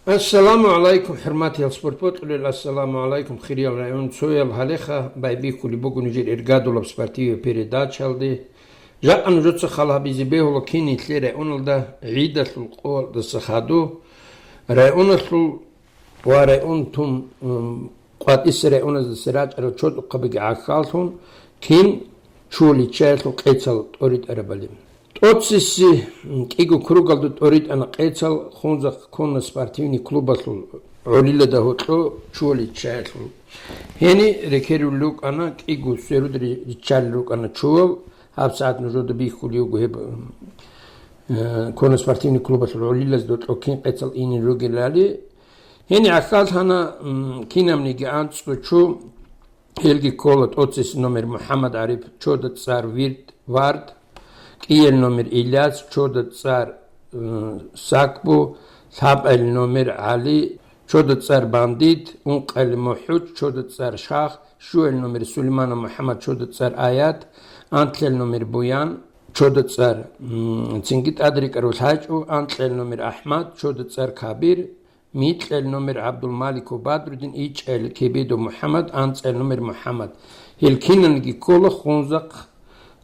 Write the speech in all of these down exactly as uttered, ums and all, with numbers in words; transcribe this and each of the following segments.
Ассаламу гӀалайкум, хӀурматиял спорт бокьулел, ассаламу гӀалайкум, хириял районцоял. Гьалеха байбихьулеб буго нижер иргадулаб спортиве передачалде. Жакъа нужеца хал гьабизе бегьула кин нилъер районалда гӀидалъул къоялдаса хадув, районалъул ва район тун, м, къватӀиса районаздаса рачӀарал чодухъабиги гӀахьаллъун кин чула чаялъул къецал тӀоритӀарабали. ТӀоцеси, м, кӀиго кругалда тӀоритӀана къецал Хунзахъ конно-спортивный клубалъул гӀолилада гьоркьо чула чаялъул. Гьени рекерулел рукӀана кӀиго сверуд ри-, риччалел рукӀана чуял, гьабсагӀат нужеда бихьулев вуго гьеб, м, э, конно-спортивный клубалъул гӀолилазда гьоркьо кин къецал инел ругелали. Гьени гӀахьаллъана, м, кинабниги анцӀго чу, гьелги ккола тӀоцеси номер МухӀаммад ГӀариф, чода цӀар Вирд, Вард, кӀиел номер Иляс, чода цӀар, м, Сакбу, лъабал номер ГӀали, чода цӀар Бандит, ункъал МухӀуч, чода цӀар Шах, щуал номер Сулейманов МухӀаммад, чода цӀар Аят, анлъал номер Буян, чода цӀар, м, цинги тӀадрекӀарав ЛъачӀу, анкьал номер АхӀмад, чода цӀар Кабир, микьал номер ГӀабдулмаликов Бадрудин, ичӀал Кебедов МухӀаммад, анцӀал номер МухӀаммад. Гьел киналги ккола Хунзахъ,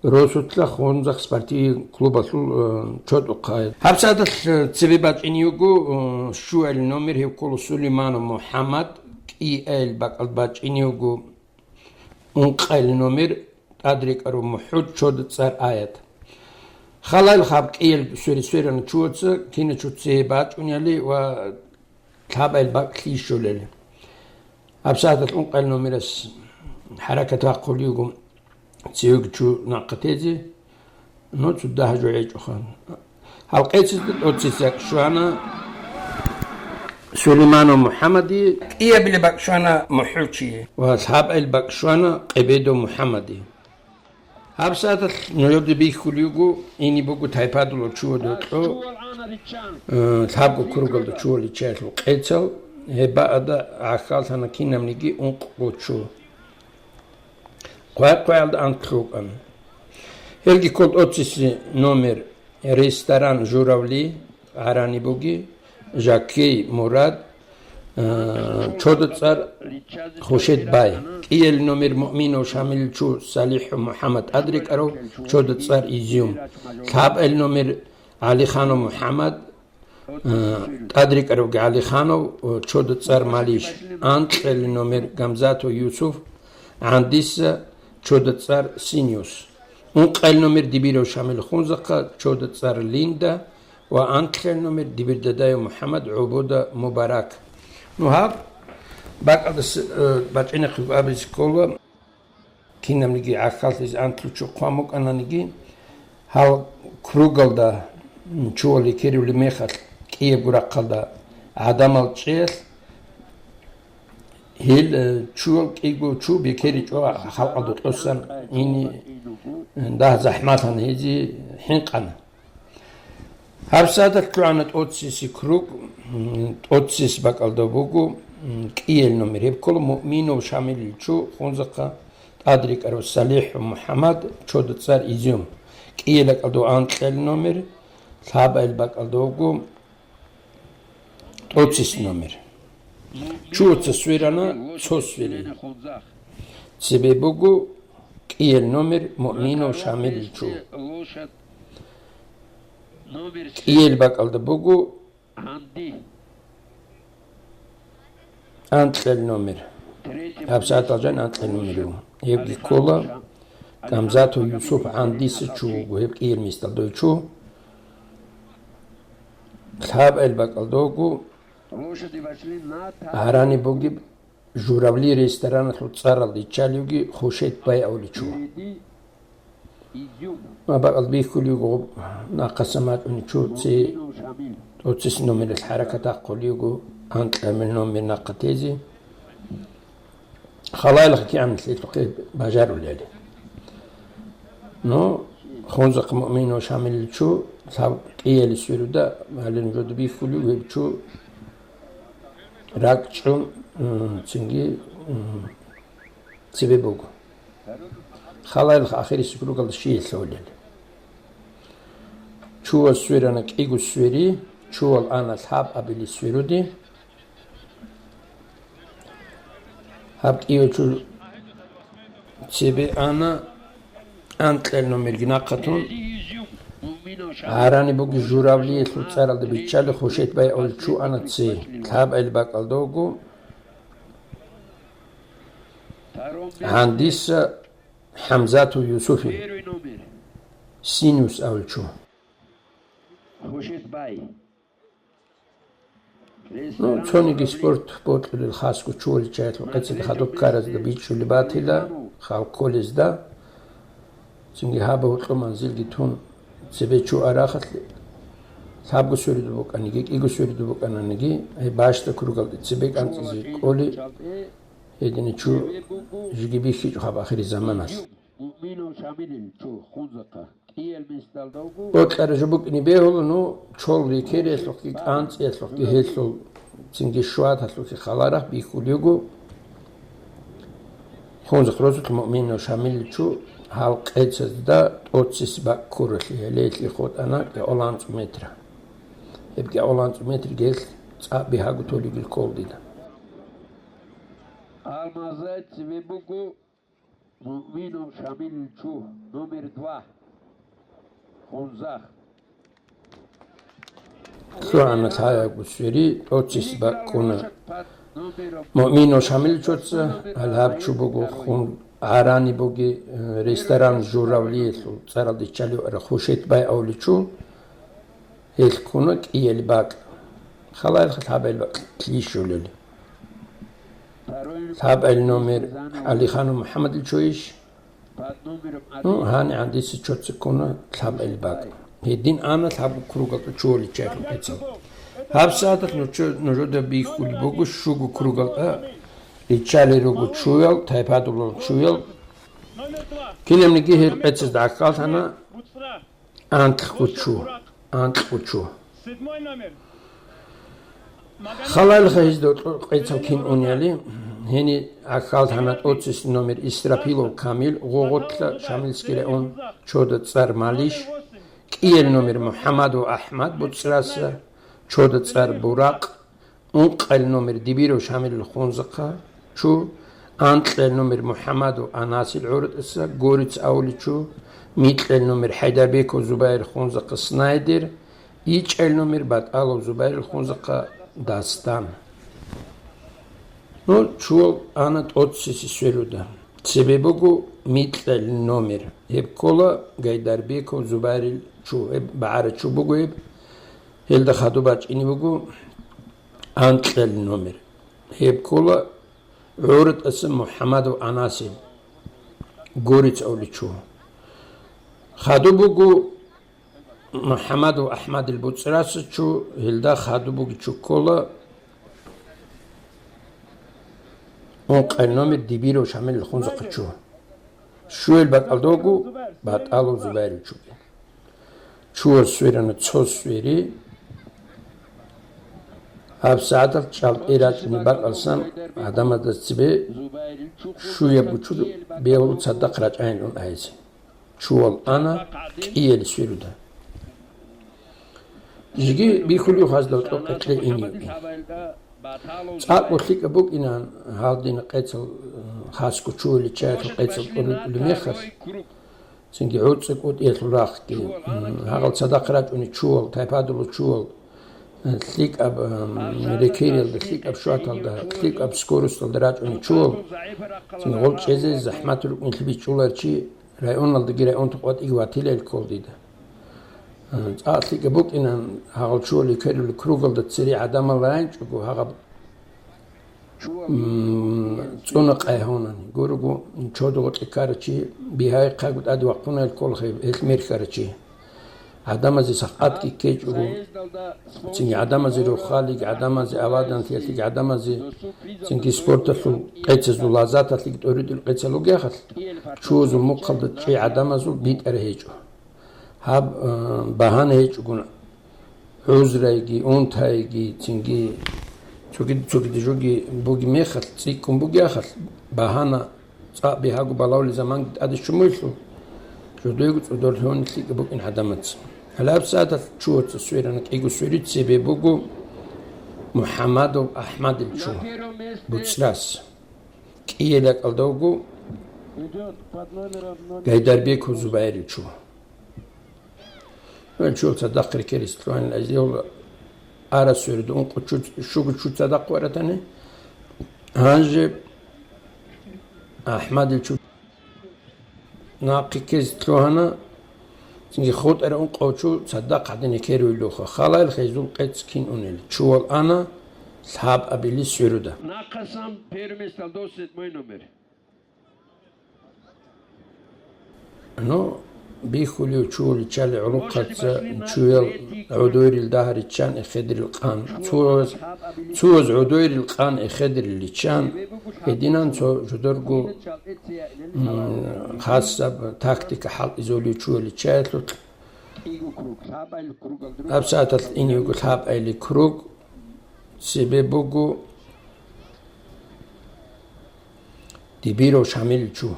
росулъа Хунзахъ спортивный клубалъул, э, чодухъа. ГьабсагӀаталъ, э, цебе бачӀине вуго, э, щуал номер, гьев ккола Сулейманов МухӀаммад, кӀиал бакӀалда бачӀине вуго ункъал номер, тӀадрекӀарав МухӀуд, чода цӀар Аят. Халайл хаб кӀиел сверисверана чуяца, киначуца бачӀунели ва лъабал бакӀлъи щолели. ГьабсагӀаталъ ункъал номерас хӀаракат бахъулев вуго цевеги чу нахъа тезе, ну, цо дагьа жо гьечӀоха. Гьал къецалда тӀоцесеб бакӀ щвана Сулейманов МухӀаммади, кӀиабилеб бакӀ щвана МухӀучи ва лъабал бакӀ щвана Къебедов МухӀаммади. ГьабсагӀаталъ нужеда бихьулев вуго ине буго тайпадулал чуяда гьоркьо, э, лъабго кругалда чула чаялъул къецал, гьеб бакӀалда гӀахьаллъана кинабниги ункъго чу. Къвай-къваялда анкьго рукӀана. Гьелги ккола тӀоцеси номер ресторан «Журавли», гӀарани буги, Жакей Мурад, э, чода цӀар Хушет Бай, кӀиел номер Муъминов Шамилил чу СалихӀу МухӀаммад тӀадрекӀарав, чода цӀар Изюм, лъабал номер ГӀалиханов МухӀаммад, э, тӀадрекӀаравги ГӀалиханов, э, чода цӀар Малиш, анкьал номер Гамзатов Юсуф, ГӀандиса, чода цӀар Синюс. Ункъал номер Дибиров Шамил Хунзахъа, чода цӀар Линда ва анкьал номер Дибирдадаев МухӀаммад ГӀубуда Мубарак. Ну, гьаб бакӀалдаса, э, бачӀинехъе абизе ккола, кинабниги гӀахьаллъизе анкьго чу хъван букӀананиги, гьал кругалда, м, чуял рекерулеб мехалъ кӀиябго рахъалда гӀадамал чӀеялъ, гьел, э, чуял кӀиго чу бекеричӀо халкъалда тӀосан ине, э, дагь захӀмалъана гьезие хӀинкъана. ГьабсагӀаталъ лъугӀана тӀоцеси круг, м, тӀоцес бакӀалда буго, м, кӀиел номер. Гьеб ккола Муъминов Шамилил чу Хунзахъа, тӀадрекӀарав СалихӀу МухӀаммад, чода цӀар Изюм. КӀиел бакӀалда анкьал номер, лъабал бакӀалда буго тӀоцес номер. Чуца сверана цо свери. Цебе буго кӀиел номер Муъминов Шамилил чу. КӀиел бакӀалда буго анкьал номер. ГьабсагӀаталъ жан анкьал номер вуго. Гьебги ккола Гамзатов Юсуп ГӀандиса чу вуго, гьеб кӀиел мисдалда вуго чу. Лъабал бакӀалда вуго гӀарани бугеб Журавли рестораналъул цӀаралда иччалевги Хушет Бай абулев чу. Ва бакӀалда бихьулев вуго нахъасан бачӀунев чу, ци тӀоцес номералъ хӀаракат бахъулев вуго, анкьабил номер нахъа тезе. Халайл кигӀан лъелъухъе бажарулел. Ну, Хунзахъ Муъминов Шамилил чу, лъаб кӀиялде сверуда, гьале нужеда бихьулев вуго гьеб чу. РакӀчӀун, м, цинги, м, цебе буго. Халайл ахирисеб кругалда щиял лъолел. Чуял сверана кӀиго свери, чуял ана лъабабилеб сверуде. Гьаб кӀиявчул цебе ана анкьал номерги нахъатун. Гьарани буги журавлиялъул цӀаралда биччали Хушет бай Олчу ана цей. Лъаб ил бакӀалда вуго гьандиса ХӀамзату Юсуфи, Синус Олчу. Ну, цониги спорт бокьулел хасго чувал чаялъул къецаде хадуб ккаразда бичӀчӀулеб батила, халкколезда. Цинги гьаб гьоркьо манзилги тун, цебе чу арахалъ лъабго суриду букӀаниги, кӀиго суриду букӀананиги, гьеб бащда кругалде цебе кӀанцӀизе кӀоли, гьедине чу жиги бихьичӀо гьаб ахири заманалъ. Бокьараб жо букӀине бегьула, ну, чол рекериялъухъги, кӀанцӀиялъухъги гьелъул цинги щваталъухъги халарахъ бихьулего. Хунзахъ росулъ Муъминов Шамиличу гьал къецазда тӀоцис бакӀ ккуралъи гьелеялъе хутӀана кӀиоланцӀ метра. Гьеб кӀиоланцӀ метр гьелъ цӀакъ бигьаго толигил кколдида. Алмазай цеве буго Муъминов Шамил чу, номер два. Хунзахъ. ЛъугӀана лъаягу свери, тӀоцис бакӀуна. Муъминов Шамил чуца, гьалаб чу буго хун гӀарани буги, э, ресторан журавлиялъул цӀаралде чӀалев ара Хушет бай Оличу. Гьелъ ккуна кӀиял бакӀ. Халаялъ лъабал бакӀ лъищулел. Лъабал номер ГӀалиханов МухӀаммадил чойищ? Ну, гьанигӀан дица чоца ккуна лъабал бакӀ. Гьедин ана лъабго кругал чуяличчалъул къецал. Гьаб сагӀаталъ нужо-, нужеда бихьулеб буго щуго кругал риччалел руго чуял, тайпадулал чуял. Кинабниги гьел къецазда гӀахьаллъана. Анкьго чу, анкьго чу. Халалха гьезда къецал кин унели, гьени гӀахьаллъана тӀоцис номер Исрапилов Камил, Гъогъотла, Шамилский район, чода цӀар Малиш, кӀиял номер МухӀаммадов АхӀмад, БуцӀраса, чода цӀар Буракъ, Ункъал номер Дибиров Шамилил Хунзахъа чу, анкьал номер МухӀаммадов Анасил ГӀуртӀаса Горец авуличу, микьал номер ХӀайдарбеков Зубайр Хунзахъа Снайдер, ичӀал номер БатӀалов Зубайрил Хунзахъа Дастан. Ну, чуял ана тӀоцеси сверуда. Цебе буго микьал номер. Гьеб ккола Гайдарбеков Зубайрил чу, гьеб багӀара чу буго гьеб. Гьелда хадуб бачӀине буго анкьал номер. Гьеб ккола ГӀуртӀаса МухӀаммадов Анасил, Горец авуличу. Хадуб буго МухӀаммадов АхӀмадил БуцӀраса чу, гьелда хадуб буги чу ккола ункъал номер Дибиров Шамилил Хунзахъа чу. Щуял бакӀалда вуго БатӀалов Зубайрил чуги. Чуял сверана цо свери. Гьаб сагӀаталъ чӀалтӀи рачӀунеб бакӀалсан гӀадамазда цебе щуябго чу бегьула цадахъ рачӀайин ун айзе. Чуял ана кӀиял сверуда. Жеги бихьулев гьазда кьо-, къекълъи ине йикӀин. ЦӀакъго лъикӀаб букӀинан гьалдин къецал, э, хасго чуяличчаялъул къецал кӀолитӀулеб мехалъ, цинги гӀуцӀи кӀутӀиялъул рахъги, м, гьагъал цадахъ рачӀуни чуял, тайпадулу чуял, э, лъикӀаб, м, рекериялда, лъикӀаб щваталда, лъикӀаб скоросталда рачӀуни чуял, цинги гъол чӀезе захӀмат рукӀинлъи бичӀчӀуларчи, районалдаги район тукъватӀиги ватилел ккол дида. Э, цӀакъ лъикӀаб букӀинан гьагъал чуял рекерулел кругалда цере гӀадамал райинчӀого гьагъаб М, цӀуна къайгьунани. Гурого, чодо гъоркье ккарачи бигьайихъаго тӀаде вахъунел кколхъе, гьелъ мер хьарачи. ГӀадамазе сахъатги ккечӀого, цинги гӀадамазе рохалиги, гӀадамазе аваданлъиялъеги, гӀадамазе цинги спорталъул къецазул лаззаталъеги тӀоритӀул къецал ругехъалъ, чуязул мухъалда чӀей гӀадамазул битӀарай гьечӀо. Гьаб, э, багьана гьечӀогун, гӀузрайги, унтайги, цинги цоги-, цогида жоги буги мехалъ, цӀикӀкӀун бугехалъ, багьана цӀакъ бигьаго балавли заманги тӀаде щумуйлъул, жодойго цӀодорлъун лъикӀаб букӀин гӀадамаца. Гьалаб сагӀаталъ чуяца сверана кӀиго свери, цебе буго МухӀаммадов АхӀмадил чу, БуцӀрас. кӀиела кӀалдавго Гайдарбеков Зубайрил чу. Ва чула цадахъ рекерис лъугьанин азиявла ара сверуда ункъо чу, щуго чу цадахъ варатани. Гьанже АхӀмадил чу нахъе ккезе лъугьана, цинги хутӀара ункъо чу цадахъ гьадин рекерулелха. Халайл хезул къец кин унел. Чувал ана лъабабили сверуда. Нахъасан первое место до седьмой номер. Ну, бихьулев чули чали гӀолохъаца чуял гӀодойрил дагьа риччан эхедирил къан. Цояз, цояз гӀодойрил къан эхедирил риччан, гьединан цо жодорго, м, хасаб тактика хӀалтӀизолев чуяли чаялъулъ. ГьабсагӀаталъ ин йиго лъабайли круг, цебе буго Дибиров Шамил чу.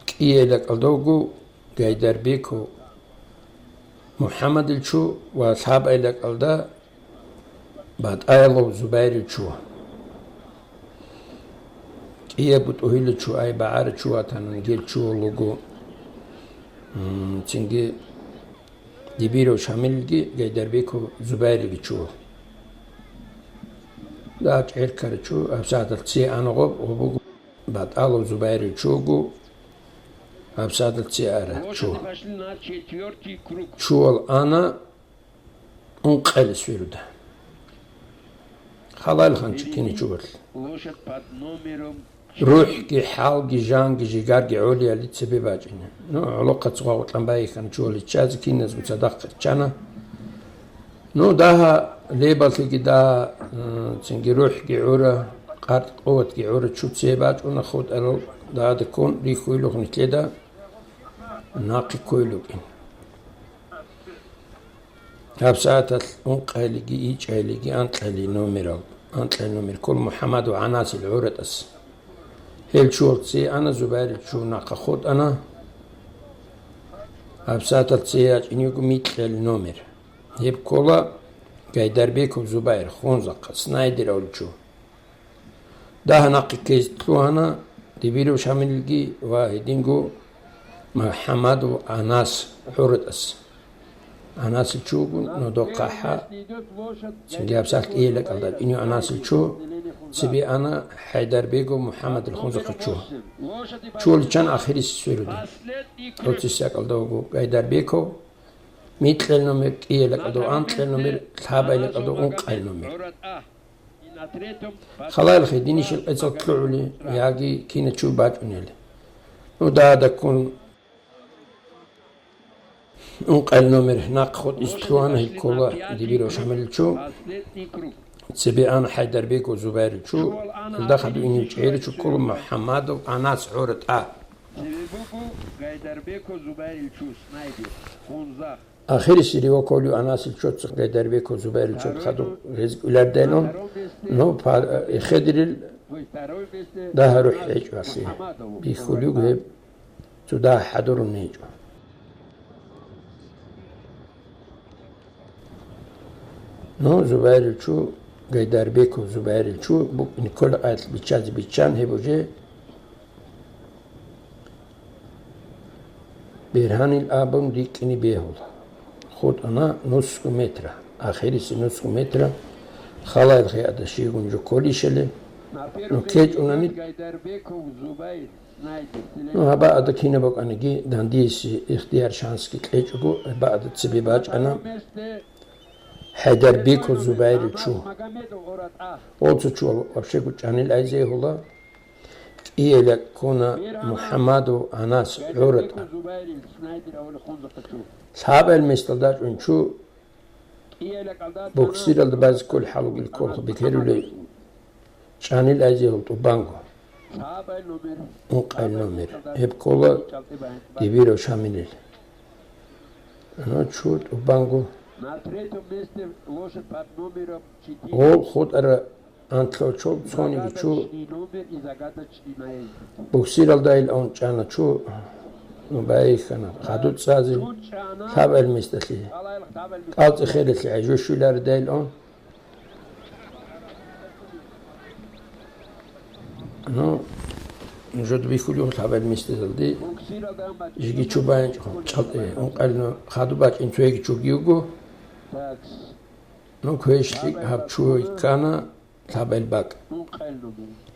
КӀиела кӀалдавго Гайдарбеков МухӀаммадил чу ва лъабайла кӀалда БатӀаялов Зубайрил чу. КӀия бутӀугьила чу, ай багӀара чу ватанан гел чу вуго. М, цинги Дибиров Шамилги Гайдарбеков Зубайрилги чу. Да, чӀеркара чу, гьабсагӀаталъ цее ана гъоб, гъоб буго БатӀалов Зубайрил чуго, гьабсагӀаталъ цее ара чу. Чувал ана ункъелес вируда. Халайл ханчи кини чугъел. РухӀги, хӀалги, жанги, жигарги гӀолиялде цебе бачӀина. Ну, гӀолохъаца гъагъутлъан байихьана чугъел иччазе, киназго цадахъ риччана. Ну, дагьа лебалъиги дагьа, м, цинги рухӀги гӀура, къаркь къуватги гӀура чу цебе бачӀуна, хутӀарал дагьада ккун рихьуйлухъ нилъеда нахъе ккойлукӀин. ГьабсагӀаталъ ункъайлиги, ичӀайлиги, анкьайли номерал, анкьай номер ккола МухӀаммадов ГӀанасил гӀуратӀас. Гьел чугъел цее ана, Зубайрил чу нахъа хутӀана. ГьабсагӀаталъ цее ячӀин йиго микьайли номер. Гьеб ккола Гайдарбеков Зубайр, Хунзахъа, снайдер авлу чу. Дагьа нахъе ккезе лъугьана Дибиров Шамилги ва гьединго МухӀаммадов Анас гӀуратӀас. Анасил чугун нодо хъахӀа, цинги гьабсагӀат кӀиела кӀалда кӀинив Анасил чу, цебе ана ХӀайдарбегов МухӀаммадил Хунзахъа чу. Чугъел иччан ахирис сверуда. Оцис якӀалда вуго Гайдарбеков, микьел номер, кӀиела кӀалда анкьел номер, лъабайла кӀалда ункъайил номер. Халайл хединищел къецал кьугӀули, яги кина чу бачӀунел. Ну, дагьадаккун ункъайил номер нахъ хутӀизе лъугьана, гьеб ккола Дибиров Шамилил чу, цебе ана ХӀайдарбеков Зубайрил чу, илда хадув инев чӀегӀеричу ккола МухӀаммадов Анас гӀуратӀа. Цебе буго Гайдарбеков Зубайрил чу, снайпер, Хунзахъ. Ахирисире воколю Анасил чоцах Гайдарбеков Зубайрил чот хадуб гьез кӀвелардайнун, ну, па-, эхедирил дагьа рухӀ гьечӀо гьалъе. Бихьулюг гьеб цо дагьа хӀадурун гьечӀо. Ну, Зубайрил чу, Гайдарбеков Зубайрил чу, букӀ-, Николай къайд биччазе биччан гьеб уже бергьанил абун рикӀкӀине бегьула. ХутӀана нусго метра, ахириси нусго метра, халайл хиада щигун жо кколищали, ну, кечӀунани, ну, гьабаада кинаб букӀаниги, дандиеси ихтияр шансги кьечӀого, гьабаада цебе бачӀана ХӀайдарбеков Зубайрил чу. Оцо чу вообще гучӀанил айзе гьула. КӀиела ккуна МухӀаммадов Анас гӀуратӀа. Лъабал месталда чӀун чу буксиралда базе кколеб хӀалугил кколха бекерулей чӀанил айзе гьул тӀубанго. Ункъай номер. Гьеб ккола Дибиров Шамилил. Ну, чу тӀубанго. Гьул хутӀара анлъго чу цониги чу буксиралда ил ун чӀана чу, ну, байихьана, хадуб цӀазе, лъабал месталъе. КӀалцӀи хералъе гӀежо щвеларида ил ун. Ну, нужеда бихьулев лъабал местазалде жеги чу баянчӀо, чӀалтӀе, ункъал ну, хадуб бачӀин цояги чуги вуго. Ну, квеш лъикӀ гьаб чу йиккана лъабал бакӀ.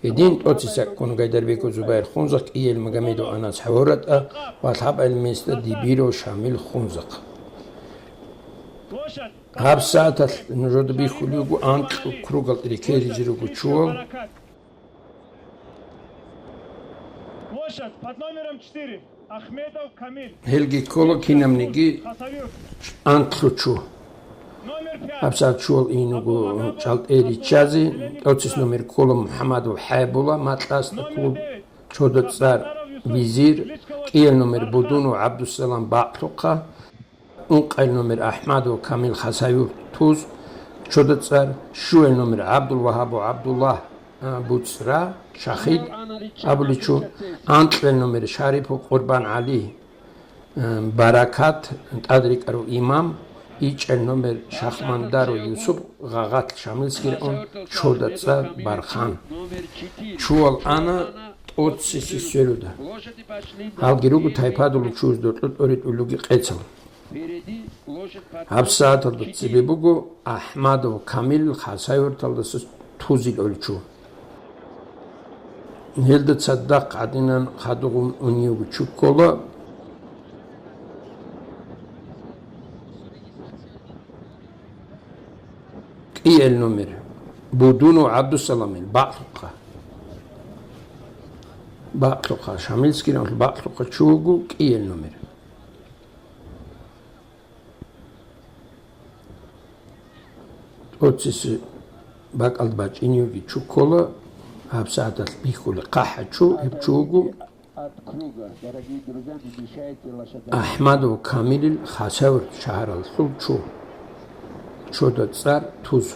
Гьедин тӀоцесаккун Гайдарбеков Зубайр, Хунзахъ кӀиял Магомедов Анас, ХӀавратӀа ва лъабал места Дибиров Шамил, Хунзахъ. Гьаб сагӀаталъ нужеда бихьулев вуго анкьго кругал рекерижи руго чуял. Площадь под номером четыре. Ахмедов Камиль. Гьелги ккола кинабниги анкьго чу. Номер пять. ГьабсагӀат чуял ин вуго чӀалтӀе риччазе, тӀоцес номер ккола МухӀамадов ХӀайбула, Макьасда клуб, чода цӀар Визир, кӀиял номер Будунов ГӀабдусалам, Бакълъухъа. Ункъай номер АхӀмадов Камил, Хасавюрт, Туз, чода цӀар, щуяй номер ГӀабдулвагьабов ГӀабдуллагь, а, БуцӀра, Шахид абуличу, анкьай номер Шарипов КъурбангӀали, а, Баракат, тӀадрекӀарав имам, ичӀай номер Шахмандаров Юсуп, Гъагъат, Шамилский район, чода цӀар Бархан. Чуял ана тӀоцесеб сверуда. Гьалги руго тайпадул чуз доркьо тӀоритӀуллуги къецал. ГьабсагӀаталда цебе буго АхӀмадов Камил, Хасавюрталдаса Тузил олчу. Гьелда цадахъ гӀадинан хадугъун унев чу ккола. КӀиял номер. Будунов ГӀабдусаламил, Бакълъухъа. Бакълъухъа, Шамилский район, Бакълъухъа чу вуго, кӀиял номер. ТӀоцесеб бакӀалда бачӀиневги чу ккола, гьабсагӀаталъ бихьулеб хъахӀа чу, гьеб чу вуго АхӀмадов Камилил Хасавюрт шагьаралъул чу, чода цӀар Туз.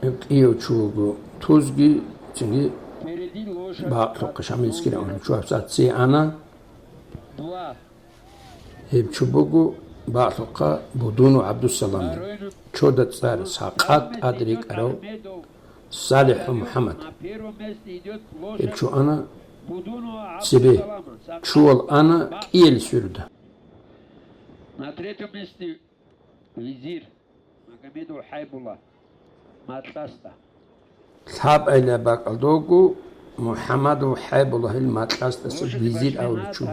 Гьеб кӀияв чу вуго Тузги, цинги Бакълъухъа, Шамилский район чу гьабсагӀат цее ана. Гьеб чу буго Бакълъухъа Будунов ГӀабдусаламил, чода цӀар Сакъат, тӀадрекӀарав СалихӀ МухӀаммад. Гьеб чу ана цебе, чуял ана кӀиял сверуда. На третьем месте Визир Магомедов ХӀайбулла, Макьасда. Лъабайла бакӀалда вуго МухӀаммадов ХӀайбуллагьил, Макьасдаса Визир абулев чу.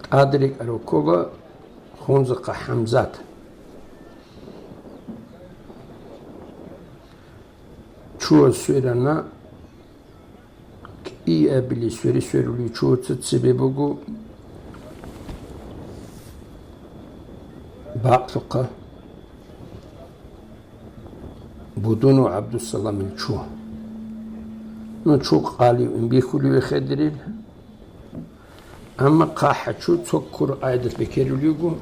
ТӀадрекӀарав ккола Хунзахъа ХӀамзат. Чуял сверана. КӀиабили свери-сверулев чуца цебе буго Бакълъухъа Будунов ГӀабдусаламил чу. Ну, чу къалив ин бихьулев хедирил. Амма хъахӀа чу цо ккур къайдалъ бекерулев вуго.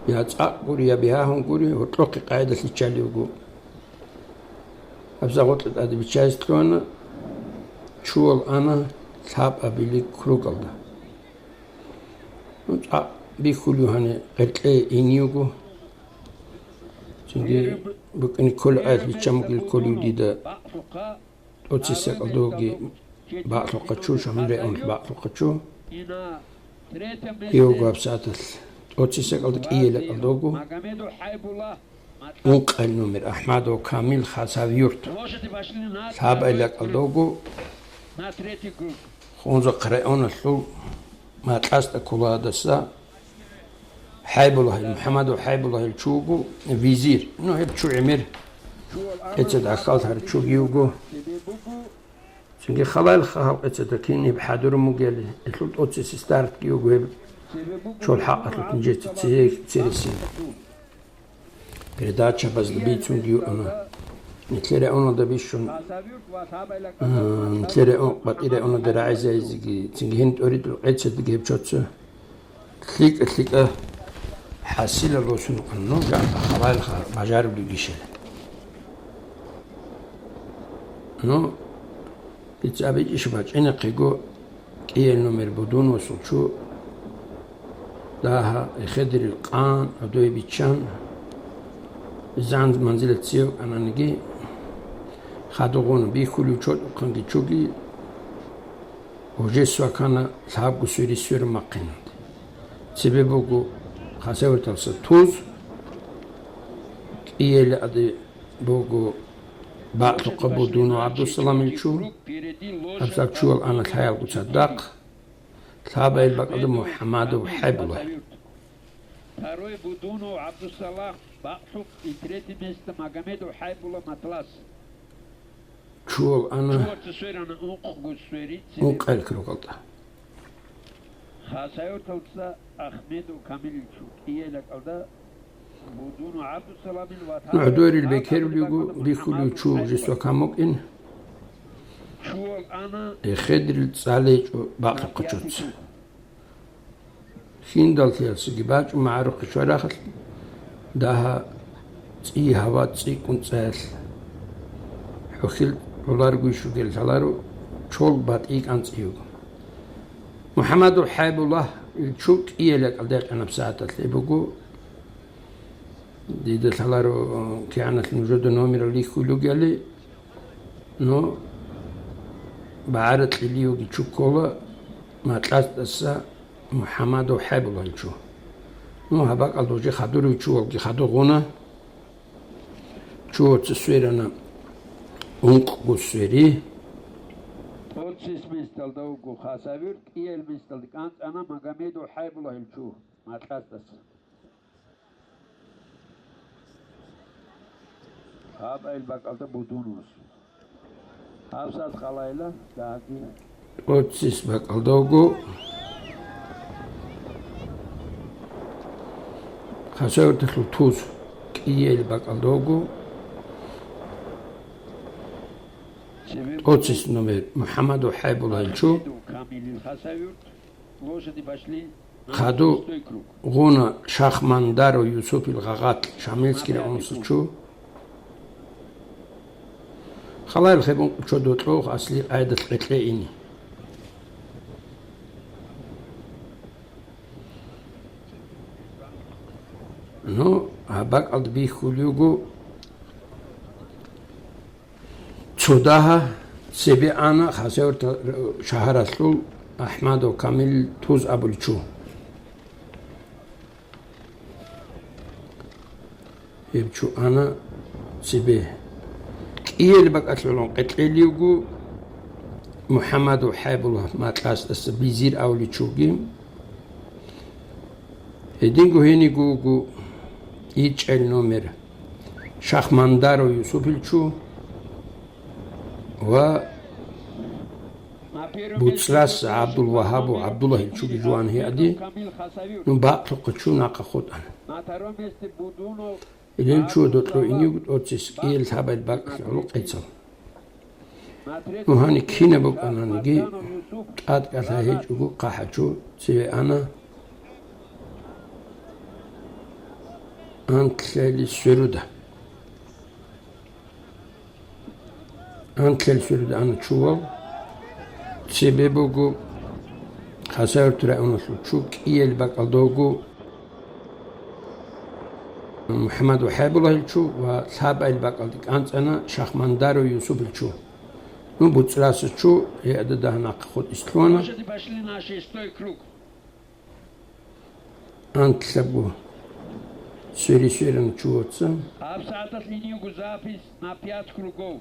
Я цӀакъ гури, я бигьагьун гури, гьоркьохъе къайдалъ иччалев вуго. Гьабза гъоркье тӀаде биччазе кьуна, чуял ана лъабабили кругалда. Ну, цӀакъ бихьулев гьаниб гъеркьее иневго. Цинги букӀине кколеб аялъ биччан бугел кколев дида. ТӀоцесакъалда вуго Бакълъухъа чу, Шамил районалъул Бакълъухъа чу. Гьев вуго гьабсагӀаталъ тӀоцесакъалда, кӀиялакъалда вуго. Ункъай номер АхӀмадов Камил, Хасавюрт. Лъабайлакъалда вуго Хунзахъ районалъул Макьасда кколадаса ХӀайбуллагьил, МухӀаммадов ХӀайбуллагьил чу вуго Визир. Ну, гьеб чу гӀемер. КъецӀад гӀахьаллъарав чуги вуго. Цинги халайл хаб къецӀада кин гьеб хӀадурун бугели, гьелъул тӀоцесеб стартги вуго гьеб чуял хӀакъалъулъ нижеца цере-, цересел. Передачабазда бицунги вуана. Нилъер районалда бищун, а, нилъер район, БатӀи районалда рагӀизайзеги, цинги гьениб тӀоритӀул къецӀадги гьеб чуца лъикӀа-лъикӀа хӀасилал босун, ну, жакъа халайл ха-, бажарулеб гишел. Ну, дица абичӀищ бачӀинахъего, кӀиял номер Будуновасул чу, Дагьа эхедерил къан гӀодове биччан, изан манзилат цеве кӀананиги, хадугъун бихьулев чорхъанги чуги, гьужес вакана лъабго свери сверун бахъинан. Цебе буго Хасавюрталса туз, кӀиялде буго бакьухъа Будунов ГӀабдусаламил чу, гьабсагӀат чувал ана лъаялго цадахъ, лъабайил бакӀалда МухӀамадов ХӀайбулла. Второй Будунов ГӀабдусалам, бакьухъ, и третье место Магомедов ХӀайбулла, Матлас. Чувал ана Чувал цо сверана, ункъго свери, цебе ункъ кругалда. Хасавюрталца Ахмедов Камилил чу, кӀиялде бакӀалда Будунов ГӀабдусаламил ва ГӀодорил бекерулего бихьулев чу гьужес вакан букӀин. Чувал ана Эхедрил цӀалечӀо бакьухъа чуца. Хьиндалъиялсаги бачӀун магӀарухъе щварахъалъ, дагьа цӀи гьава цӀикӀкӀун цӀаялъ. ХӀухьил гӀоларго ишугел лъаларо, чол батӀи кӀанцӀи йиго. МухӀамадов ХӀайбуллагь ил чу кӀиялде бакӀалда гьекъанаб сагӀаталъ гьеб буго. Дида лъаларо, э, кигӀаналъ нужеда номерал рихьулел ругели, ну, багӀара кьилиги чу ккола, Матласдаса МухӀамадов ХӀайбуллагьил чу. Ну, гьаб бакӀалда уже хадурав чувалги хадугъуна. Чувал цо сверана, ункъго свери. Оцис месталда вуго Хасавюрт, кӀиял месталда кӀанцӀана Магомедов ХӀайбуллагьил чу, Матласдаса. Гьаб ил бакӀалда Будуновас. ГьабсагӀат халайла дагьги. Оцис бакӀалда вуго. Хасавюрталъул туз кӀиялде бакӀалда вуго. Оцис номер МухӀамадов ХӀайбуллагьил чу. Камилил Хасавюрт. Лошади пошли. Хадугъуна Шахмандаров Юсупил гъагъат Шамилский районаса чу. Халайл хебун чодо кьох асли къайдалъ къекълъе ини. Ну, гьаб бакӀалда бихьулего. Цо дагьа цебе ана Хасавюрт шагьаралъул АхӀмадов Камил туз абулев чу. Гьеб чу ана цебе. КӀиялде бакӀалъулъун къекълъелевго МухӀамадов ХӀайбуллагь Матласдаса Бизир абулев чуги. Гьединго гьениго вуго ичӀел номер Шахмандаров Юсупил чу ва БуцӀрас ГӀабдулвагьабов ГӀабдуллагьил чуги жуван гьеади, ну, бакьухъа чу нахъа хутӀана. Гьедин чу докьо инив тӀоцис кӀиял лъабал бакӀалъулъ къецал. Ну, гьани кинаб букӀананиги, тӀадкӀалъа гьечӀого хъахӀачу цеве ана анлъали сверуда. Анлъали сверуда ана чувал. Цебе буго Хасавюрт районалъул чу кӀиял бакӀалда вуго МухӀаммад ВахӀибуллагьил чу ва лъабайл бакӀалде кӀанцӀана Шахмандаров Юсупил чу. Ну, БуцӀраса чу, гьеда дагьа нахъа хутӀ ислъуна. Антлъабго. Свери-сверана чувацан. Гьаб сагӀаталъ гьениго запись на пять кругов.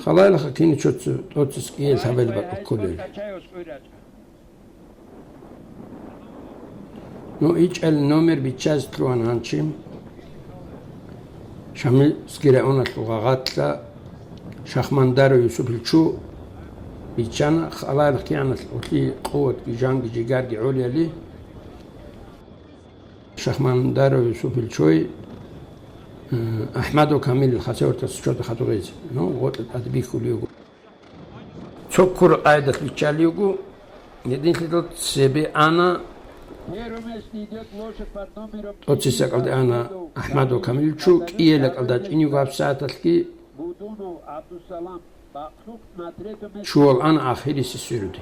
Халайлаха кини чоцу тӀоцис кӀиял лъабайл бакӀал кколел. Ну, ичӀал номер биччазе лъугьана гьанчи. Шамилский районалъул гъагъатла Шахмандаров Юсупил чу биччана, халайл кигӀаналъ улъи къуватги жанги жигарги гӀолиали. Шахмандаров Юсупил чой, э, АхӀмадов Камилил хасавюртас чода хадугъизе, ну, гъотӀа тӀад бихьулев. Цо ккур къайдалъ биччалев вуго, гьединлъидал цебе ана, тӀоцис бакӀалде ана АхӀмадов Камилил чу, кӀиял бакӀалда чӀинев вуго гьаб сагӀаталъги, чувал ана ахирисе сверуде.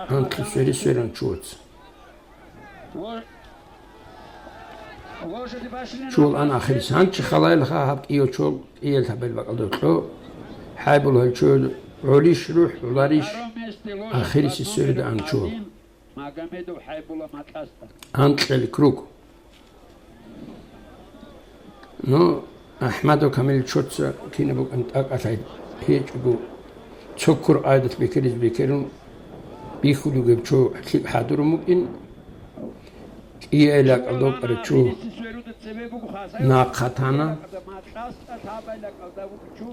Антлъи свери-сверан чуваца. Чул ан ахирис гьанчи халаялха гьаб кӀияв чол кӀиял гьабил бакӀалда кьо. ХӀайбул гьел чол гӀолищ рухӀ гӀоларищ? Ахириси сверда ан чол. Анкьел круг. Ну, АхӀмадов Камил чоца кинаб букӀан тӀакӀалъай гьечӀого, цо ккур къайдалъ бекериз бекерун бихьулев гьеб чо лъикӀ хӀадурун букӀин, кӀиялда кӀалдокӀарав чу нахъа тана,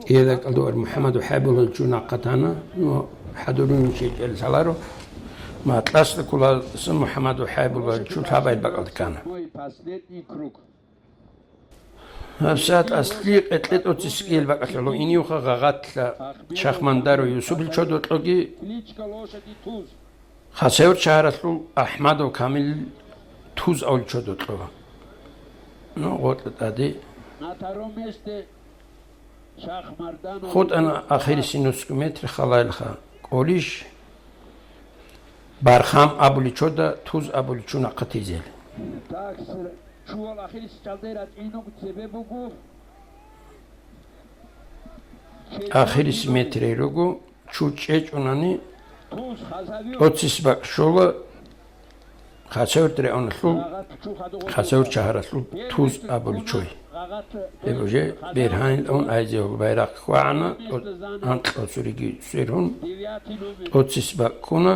кӀиялда кӀалдокӀарав МухӀаммадов ХӀайбулал чу нахъа тана, ну, хӀадурун чӀечӀел лъаларо, Матласда кколалдасан МухӀаммадов ХӀайбулал чу лъабай бакӀалда ккана. ГьабсагӀат аслиги къе-, кьетӀоцис кӀиел бакӀалъулъ иневха гъагъатла Шахмандаров Юсупил чодокьоги, Хасавюрт шагьаралъул АхӀмадов Камил Туз авлу чодокьо. Ну, гъоркьа тӀаде. ХутӀана ахириси нусго метр халаялха кӀолищ, Бархам абули чода, Туз абули чу нахъа тизел. Так, чувал ахириси чӀалдай ратӀинуг цебе буго. Ахириси метрей руго, чу чӀечӀунани, Туз хазавиу. ТӀоцис бакӀ щола, Хасавюрт районалъул, Хасавюрт шагьаралъул Туз абулчой. Гьеб уже бергьанилан айзе гьул байрахъ хьвагӀана, анкьа цуриги сверун, тӀоцис бакӀ ккуна.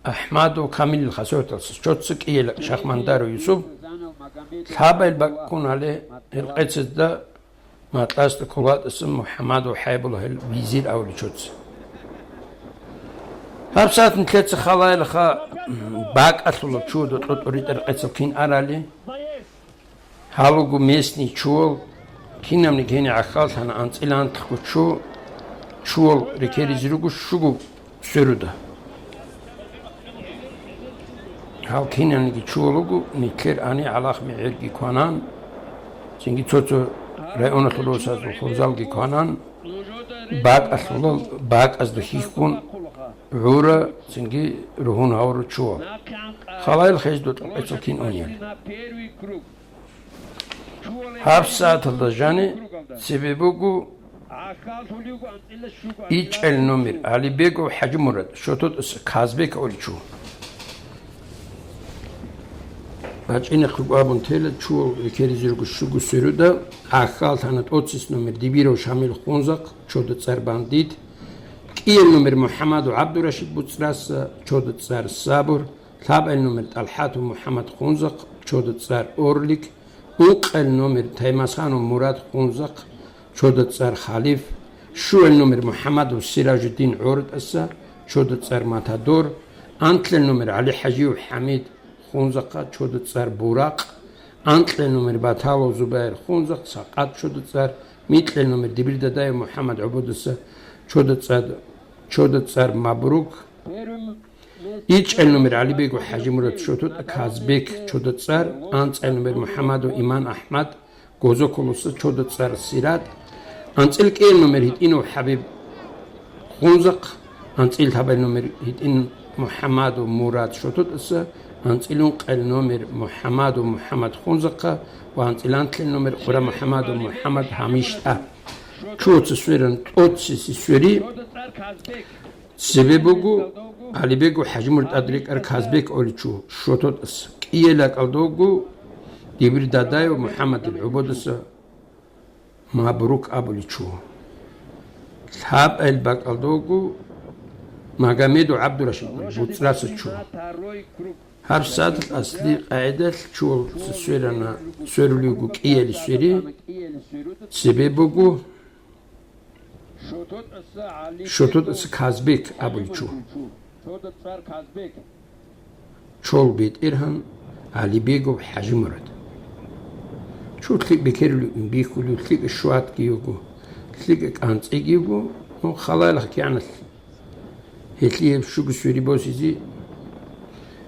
АхӀмадов Камилил Хасавюрталъа чоца кӀиела Шахмандаров Юсуп, лъабай бакӀ ккунале, гьел къецазда Матласда кколалдасан МухӀаммадов ХӀайбулал визир авличоца. ГьабсагӀат нилъеца халаялха бакӀалъула чуда кьутӀуритӀар къецал кин арали. Гьалуго местный чувал, кинабниги гьениб гӀахьаллъана анцӀила анлъго чу, чувал рекеризе руго щуго сверуда. Гьал кинабниги чувал руго, нилъер ани гӀалахъ мегӀерги кванан, цинги цо-цо районалъул росазул хурзалги кванан, бакӀалъулал бакӀазда хьихьун гӀура, цинги ругьун гьавуру чувал. Халаялха гьез дутӀа къецал кин унел. ГьабсагӀаталда жани цебе буго ичӀел номер ГӀалибегов ХӀажимурад, щототӀаса Казбек авличу. БачӀинахъего абун тела чувал рекеризирго щуго сверуда, гӀахьаллъана тӀоцис номер Дибиров Шамил Хунзахъ, чода цӀар Бандит, кӀиел номер МухӀаммадов ГӀабдурашид БуцӀраса, чода цӀар Сабур, лъабал номер ТӀалхӀатов МухӀаммад Хунзахъ, чода цӀар Орлик, ункъал номер Таймасанов Мурад Хунзахъ, чода цӀар Халиф, щуал номер МухӀаммадов Сиражуддин ГӀоротӀаса, чода цӀар Матадор, анлъал номер ГӀалихӀажиев ХӀамид Хунзахъа, чода цӀар Буракъ, анкьал номер Баталов Зубайр Хунзахъ, Сакъат, чода цӀар, микьал номер Дибирдадаев МухӀаммад ГӀубудаса, чода цӀар, чода цӀар Мабрук, ичӀел номер ГӀалибегов ХӀажимурад, щототӀа Казбек, чода цӀар, анцӀал номер МухӀаммадов Иман АхӀмад, Гозоколоса, чода цӀар Сират, анцӀил кӀиел номер ГьитӀинов ХӀабиб Хунзахъ, анцӀил лъабал номер ГьитӀин МухӀаммадов Мурад, щототӀаса, анцӀил ункъал номер МухӀаммадов МухӀаммад Хунзахъа ва анцӀил анлъал номер Къура МухӀаммадов МухӀаммад ГьамиштӀа. Чуца сверан тӀоцеси свери. Цебе буго, ГӀалибегов ХӀажимурад тӀад рекӀар Казбек авличу, щототӀас. КӀиел ракӀалда вуго Дибирдадаев МухӀаммадил ГӀубудаса Мабрук абуличу. Лъабал бакӀалда вуго Магомедов ГӀабдурашид, БуцӀраса чу. ГьабсагӀаталъ асли къагӀидалъ чуялъ сверана, сверулев вуго кӀияле свери. Цебе буго, щототӀаса Казбек абуличу. Чол бетӀергьан ГӀалибегов ХӀажимурад. Чу лъикӀ бекерулев бихьулев, лъикӀ шватги йиго, лъикӀ кӀанцӀиги йиго, ну, халаялъ кигӀаналъ. Гьелъие гьеб щуго свери босизе,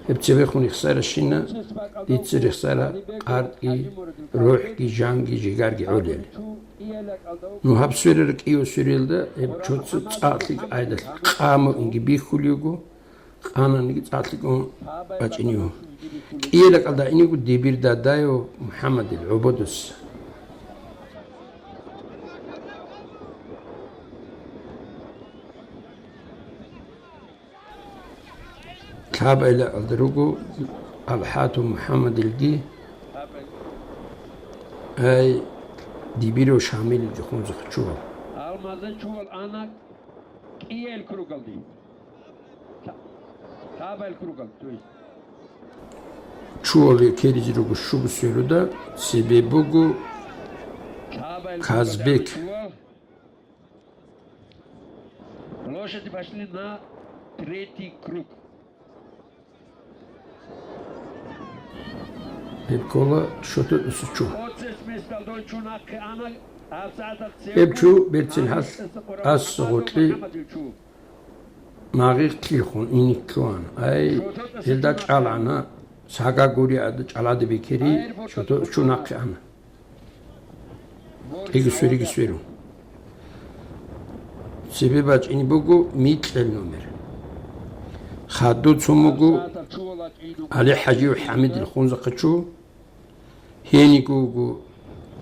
гьеб цебехун рехсаращина, дица рехсара къартӀги, рухӀги, жанги, жигарги гӀолел. Ну, гьаб сверара кӀиго свериялда гьеб чоца цӀакъ лъикӀ къагӀидалъ къаму инги бихьулев вуго, Къананиги цӀакълъикӀун бачӀинев. КӀиела кӀалда иниго Дибир Дадаев МухӀаммадил гӀободас. Лъабайла кӀалда руго АлхӀату МухӀаммадилги, ай, Дибиров Шамилилги хунзахъа чугьал. Алмазан чугьал ана кӀиел кругалде. Лъабайла кругал, то есть. Чугьал ккеризе руго щуго сверуда, цебе буго Лъабайла кругал Казбек. Чугьал. Лошади пошли на третий круг. Гьеб ккола щотӀуса чу. Оцес месталдон чу нахъе ана, гьабсагӀаталъ цевго Гьеб чу берцин гьалъ ас гъоркье магъихълъилхун иниклъуан. Ай, гьелда чӀалгӀана, сага гури ада чӀалади бекери, щотӀуса чу нахъе ана. Кьеги свериги сверу. Цебе бачӀине буго микьел номер. Хадуцун буго ГӀали ХӀажиев ХӀамидил хунзахъа чу. Гьениго вуго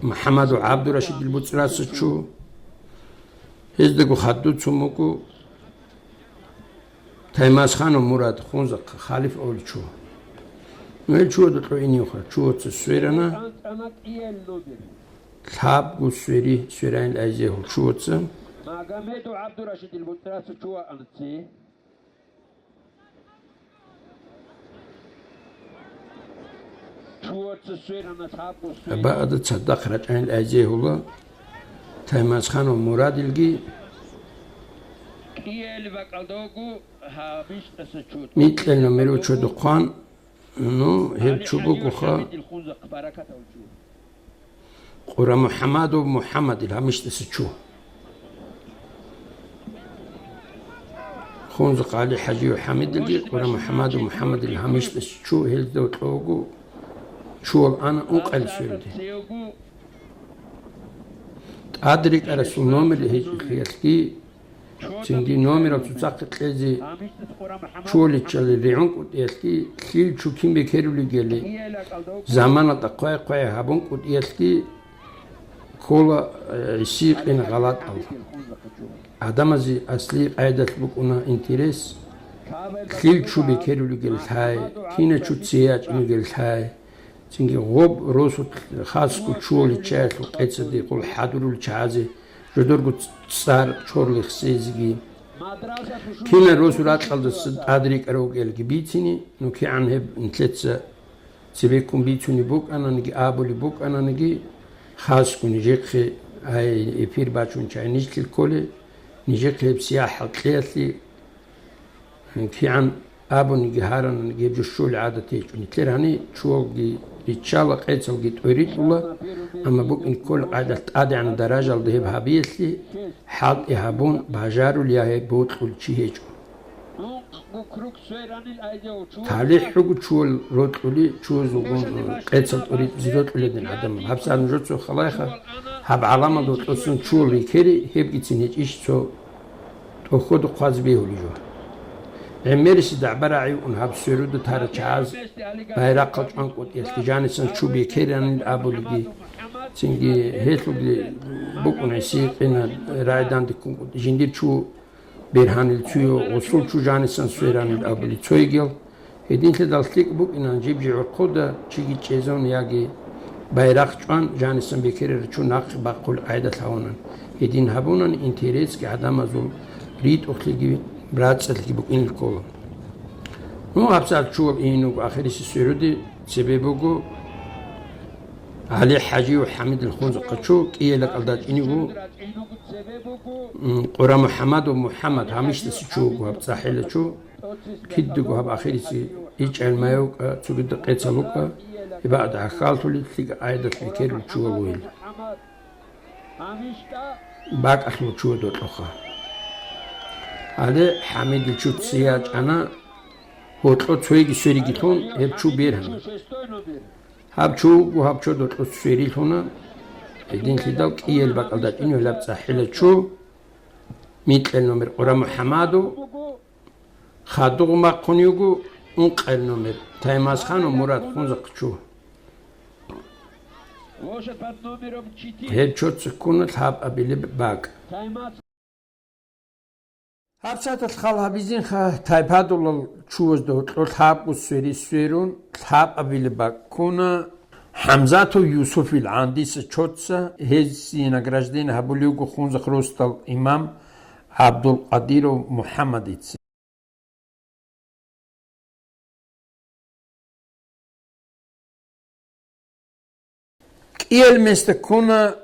МухӀаммадов ГӀабдурашидил буцӀраса чу. Гьездаго хадуцун буго Таймасханов Мурад хунзахъа халиф авличу. Ну, гьел чугьада кьо иневха, чугьаца сверана. Лъабго свери, сверайин айзе гьул чугьаца. Магомедов ГӀабдурашидил буцӀраса чугьа анци. Чугьаца сверана лъабго свери. Абаада цадахъ рачӀайин айзе гьула. Таймасханов Мурадилги. КӀиели бакӀалдогу гьабищ тӀаса чу. Микьел номеру чу духъан, ну, гьеб чу бугоха. Къура МухӀаммадов МухӀаммадил гьабмишдаса чу. Хунзахъа ГӀали ХӀажиев ХӀамидилги Къура МухӀаммадов МухӀаммадил гьабмишдаса чу, гьелда кього чуал ана ункъабилеб сверуде. ТӀаде рекӀарасул номер гьечӀелъиялъги, цинги номерал цоцахъе кьезе чуаличчалел ригӀун кӀутӀиялъги, лъил чу кин бекерулигели, заманалда хъвай-хъвай гьабун кӀутӀиялъги ккола, э, гӀиси-къина гъалатӀал. Гьадамазе аслияб къайдалъ букӀуна интерес, лъил чу бекерулигел лъай, кина чу цей ячӀунигел лъай. Цинги гъоб росулъ хасго чуаличчаялъул къецаде къул хӀадурулел чагӀазе жодорго цӀар чорлихсезеги. Кинаб росу ракьалдаса тӀаде рекӀарав вукӀелги бицине, ну кигӀан гьеб нилъеца цебеккун бицунеб букӀананиги, абулеб букӀананиги, хасго нижехъе, ай, эфир бачун чай нижлъи кколе, нижехъе гьеб сияхӀал кьеялъе, кигӀан абуниги гьарананиги гьеб жо щолеб гӀадат гьечӀо. Нилъер гьаниб чуалги риччала, къецалги тӀоритӀула, амма букӀин кколеб къайдалъ тӀадегӀан даражалда гьеб гьабиялъе хӀалтӀи гьабун бажарулев я гьеб бокьулев чи гьечӀо. ТалихӀ буго чуал рокьулел, чуазулгун къецал тӀоритӀизе рокьулел гӀадамал. ГьабсагӀат нужецо халайха, гьаб гӀаламалда рокьусан чуал рекери, гьебгицин гьечӀищ цо тӀохьода хъвазе бегьулеб жо. ГӀемерисеб дагӀба-рагӀи ун гьаб сверуда тарал чагӀаз байрахъал чӀван кӀутӀиялъе жанисан чу бекеранин абулебги, цинги гьелъулги букӀун гӀиси-къина рагӀи данде ккун кӀутӀи жиндир чу бергьанил цуе гъусул чу жанисан сверанил абули цойгел. Гьединлъидал лъикӀ букӀинан жиб-жигӀухъуда чиги чӀезун яги байрахъ чӀван жанисан бекерарав чу нахъе бахъулеб къайдалъ гьавунан. Гьедин гьабунани интересги гӀадамазул ритӀухълъиги рацӀцӀалъиги букӀинел ккола. Ну, гьабсагӀат чуал ийин вуго ахирисе сверуде, цебе буго ГӀали ХӀажиев ХӀамидил хунзахъа чу, кӀиела кӀалда чӀине вуго, м, Къура МухӀаммадов МухӀаммад гьабмишдаса чу вуго гьаб цӀахӀила чу, кидаго гьаб ахирисе ичӀал майвкӀа, цогидаб къецал вукӀа, гьеб гӀадаб гӀахьаллъулел лъикӀаб къайдалъ бекерулев чуал вугьила. БакӀалъул чуа докьоха. Гьале ХӀамидил чу цей ячӀана, гьоркьо цойги сверигилъун гьеб чу бергьана. Гьаб чу вуго гьаб чо докьо сверилъуна, гьединлъидал кӀиел бакӀалда чӀинугьилаб цӀахӀила чу, микьел номер Къура МухӀаммадов, Хадув бахъун йиго ункъабилеб номер, Таймазханов Мурад, Хунзахъ чу. Гьеб чоца ккуна лъабабилеб бакӀ. Гьаб сагӀаталъ хал гьабизинха тайпадулал чуязда гьоркьор лъабго сверида сверун, лъабабилеб бакӀ ккуна ХӀамзатов Юсуфил ГӀандиса чоца, гьезие награждение гьабулев вуго Хунзахъ росдал имам ГӀабдулкъадиров МухӀаммадица. КӀиабилеб места ккуна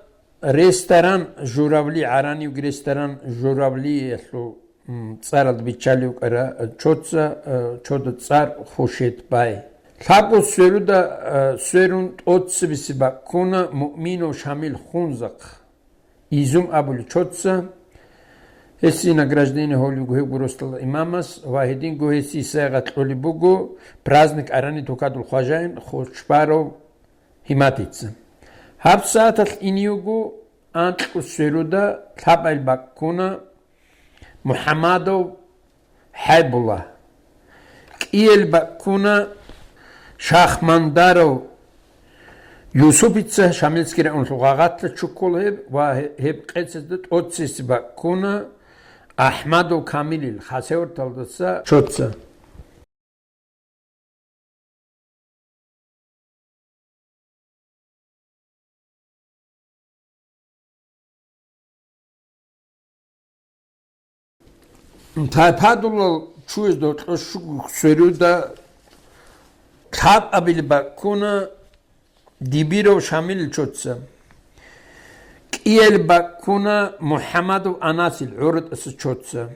ресторан «Журавли», гӀараниги ресторан «Журавлиялъул», м, цӀаралда биччалев вукӀара чоца, э, чода цӀар Хушетбай. Лъабго сверуда, э, сверун тӀоцебесеб бакӀ ккуна Муъминов Шамил, Хунзахъ. Изум абулев чоца, гьесие награждение гьабулев вуго гьеб росдал имамас ва гьединго гьесие сайгъат кьолеб буго праздник гӀараниялъул тукадул хважаин Хучбаров Гьиматица. Гьаб сагӀаталъ ине йиго анкьго сверуда лъабабилеб бакӀ ккуна МухӀаммадов ХӀайбулла. КӀиабилеб бакӀ ккуна Шахмандаров Юсупица, Шамилский районалъул Гъагъатла чуккула гьеб, ва гьеб къецазда тӀоцебесеб бакӀ ккуна АхӀмадов Камилил, Хасавюрталдаса чоца. Тайпадулал чуязда гьоркьор щуго сверуда лъабабилеб бакӀ ккуна Дибиров Шамилил чоца. КӀиабилеб бакӀ ккуна МухӀаммадов Анасил, ГӀоратӀаса чоца.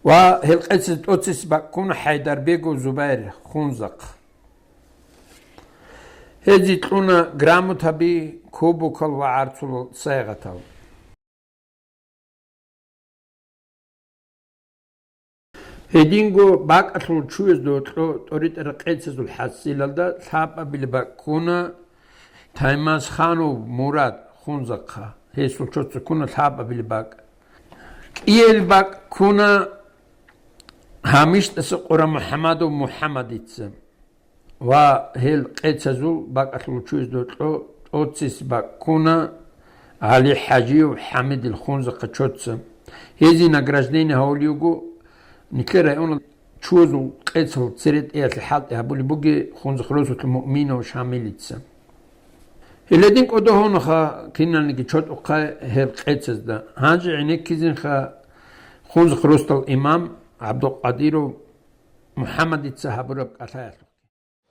Ва гьел къецазда тӀоцебесеб бакӀ ккуна ХӀайдарбегов Зубайр, Хунзахъ. Гьезие кьуна грамотаби, кубокал ва гӀарцул сайгъатал. Гьединго бакӀалъул чуязда гьоркьор тӀоритӀараб къецазул хӀасилалда лъабабилеб бакӀ ккуна Таймазханов Мурад, Хунзахъа, гьесул чоца ккуна лъабабилеб бакӀ. КӀиабилеб бакӀ ккуна Гьамишдаса Къурамухаммадов МухӀаммадица. Ва гьел къецазул бакӀалъул чуязда гьоркьор тӀоцебесеб бакӀ ккуна ГӀали ХӀажиев ХӀамидил, Хунзахъа чоца. Гьезие награждение гьабулеб буго, нилъер районалъ чуязул къецал цере тӀеялъе хӀалтӀи гьабулеб бугеб Хунзахъ росулъ Муъминов Шамилица. Гьеледин кӀодо гьунаха киналниги чотӀухъе гьеб къецазда. Гьанже гӀенеккизинха Хунзахъ росдал имам ГӀабдулкъадиров МухӀаммадица гьабураб кӀалъаялъухъе.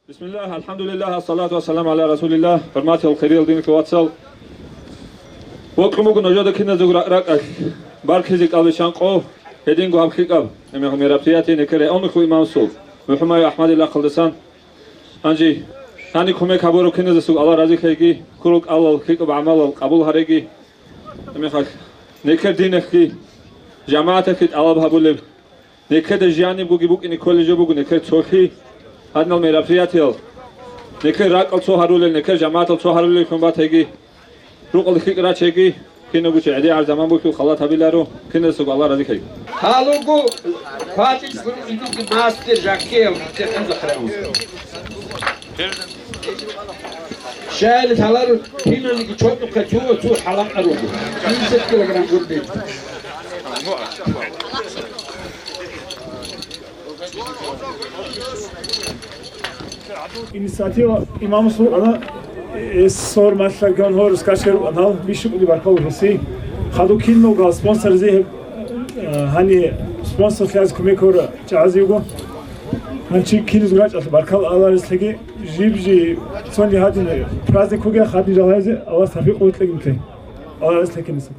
Бисмиллагь, алхӀамдулиллагь, ассалату вассаламу гӀала расулиллагь. ХӀурматиял хириял динлъул вацал, бокьун буго нужеда киназего ракӀ-ракӀалъ баркизе кӀалбиччан къо, гьединго гьаб лъикӀаб мероприятие нилъер районалъул имамасул МухӀаммадов АхӀмадил рахъалдасан. Гьанже гьаниб кумек гьабураб киназесего Аллагь разилъеги, ккурал кӀалал, лъикӀаб гӀамалал къабул гьареги. Гьебмехалъ нилъер диналъги, жамагӀаталъги тӀалаб гьабулеб, нилъеда жанибгоги букӀине кколеб жо буго нилъер цолъи, гьадинал мероприятиял. Нилъер ракӀал цо гьарулел, нилъер жамагӀатал цо гьарулел хьун батайги, рукъалда лъикӀ рачайги, кинабго чи гӀедегӀаб заман бугелъул халат гьабиларо, киназесаго Аллагь разилъеги. Гьалуго хватӀилъун иниги мастер Жаккиял, Хунзахъ район. Щайилан лъаларо киналниги чотӀухъе цо-цо хӀалакъа руго. Пятьдесят килограмм гурбет. Инициатива имамасул ана, э, сор малъа ган гьорус качкару анал бищукъули баркал гьеси. Хадув киналго спонсорзи гьеб, э, гьани спонсорлъиялъе кумек гьабурал чагӀазе йиго. Гьанчи киназго ракӀалъе баркал Аллагь разилъеги. Жиб-жи цони гьадин праздник бугеб, гьадин жалазе Аллагьас тавфикъ гьабеги. Аллагьас лекинеса.